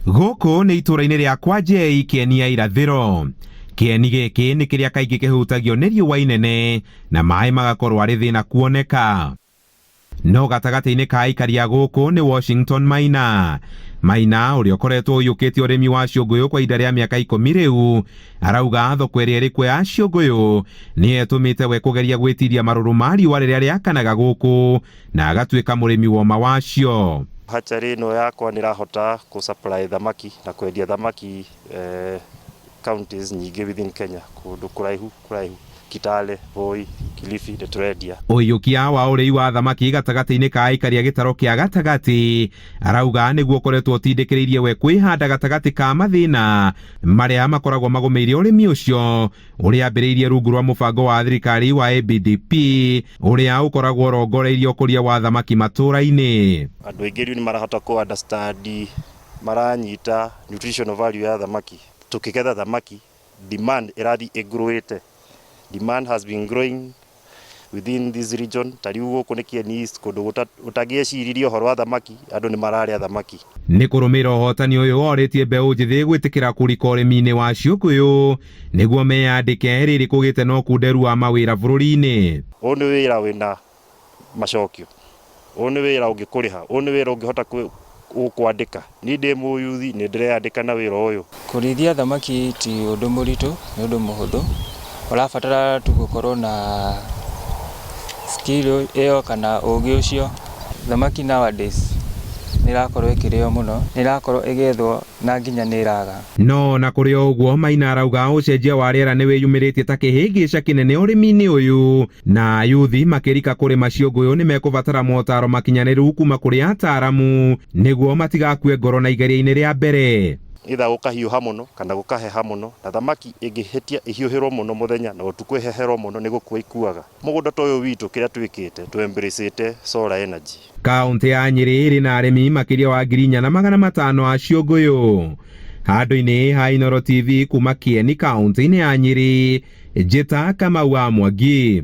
Gũkũ nĩ itũũra-inĩ rĩa kwa Njei, Kĩeni ya Irathĩro. Kĩeni gĩkĩ nĩ kĩrĩa kaingĩ kĩhutagio nĩ riũa inene na maĩ magakorwo arĩ thĩna kuoneka. No gatagatĩ-inĩ ka aikari a gũkũ nĩ Washington Maina. Maina ũrĩa ũkoretwo ũiyũkĩtie ũrĩmi wa ciũngũyũ kwa ihinda rĩa mĩaka ikũmi rĩu, arauga thoko ĩrĩa ĩrĩ kuo ya ciũngũyũ nĩyo ĩtũmĩte we kũgeria gwĩtiria marũrũ ma riũa rĩrĩa rĩakanaga gũkũ na agatuĩka mũrĩmi woma wacio. Hatchery ĩno yakwa nĩ ĩrahota kũ supply thamaki na kwendia thamaki counties nyingĩ within Kenya, kũndũ kũraihu kũraihu, Kitale, Voi, Kilifi nĩ tũrendia. Ũiyũkia wa ũrĩi wa thamaki gatagatĩ-inĩ ka aikari a gĩtaro kĩa gatagatĩ arauga nĩguo ũkoretwo ũtindĩkĩrĩirie we kwĩhanda gatagatĩ ka mathĩna marĩa makoragwo magũmĩire ũrĩmi ũcio ũrĩa ambĩrĩirie rungu rwa mũbango wa thirikari wa ABDP ũrĩa ũkoragwo ũrongoreirie ũkũria wa thamaki matũũra-inĩ. Andũ aingĩ rĩu nĩ marahota kũ understand, maranyita nutritional value ya thamaki. Tũkĩgetha thamaki, demand ĩrathiĩ ĩgrowĩte. Demand has been growing within this region. Ta rĩu gũkũ nĩ Kieni East, kũndũ ũtangĩeciririe ũhoro wa thamaki, andũ nĩ mararĩa thamaki. Nĩ kũrũmĩrĩra ũhotani ũyũ orĩtie mbeũ njĩthĩ gwĩtĩkĩra kũrika ũrĩmi-inĩ wa ciũngũyũ nĩguo meyandĩke rĩrĩ kũgĩte na ũkunderu wa mawĩra bũrũri-inĩ. Ũyũ nĩ wĩra wĩna macokio, ũyũ nĩ wĩra ũngĩkũrĩha, ũyũ nĩ wĩra ũngĩhota gũkwandĩka. Niĩ ndĩ mũyuthi nĩ ndĩreyandĩka na wĩra ũyũ. Kũrĩithia thamaki ti ũndũ mũritũ, nĩ ũndũ mũhũthũ. Ũrabatara tu gũkorwo na skill ĩyo kana ũgĩ ũcio. Thamaki nowadays nĩ ĩrakorwo ĩkĩrĩo mũno, nĩ ĩrakorwo ĩgĩethwo na nginya nĩ ĩraga. No na kũrĩ o ũguo Maina arauga ũcenjia wa rĩera nĩ wĩyumĩrĩtie ta kĩhĩngĩca kĩnene ũrĩmi-inĩ ũyũ na ayuthi makĩrika kũrĩma ciũngũyũ nĩ mekũbatara motaro makinyanĩru kuma kũrĩ ataaramu nĩguo matigakue ngoro na igeria-inĩ rĩa mbere. Either gũkahiũha mũno kana gũkaheha mũno, na thamaki ĩngĩhĩtia ĩhiũhĩrwo mũno mũthenya na ũtukũ ĩheherwo mũno nĩ gũkua ikuaga. Mũgũnda ta ũyũ witũ kĩrĩa twĩkĩte tũ embrace solar energy. Kaũntĩ ya Nyĩrĩ ĩrĩ na arĩmi makĩria wa 4,500 a ciũngũyũ. Handũ-inĩ ha Inooro TV kuma Kieni kaũntĩ-inĩ ya Nyĩrĩ, Njĩta Kamau wa Mwangi.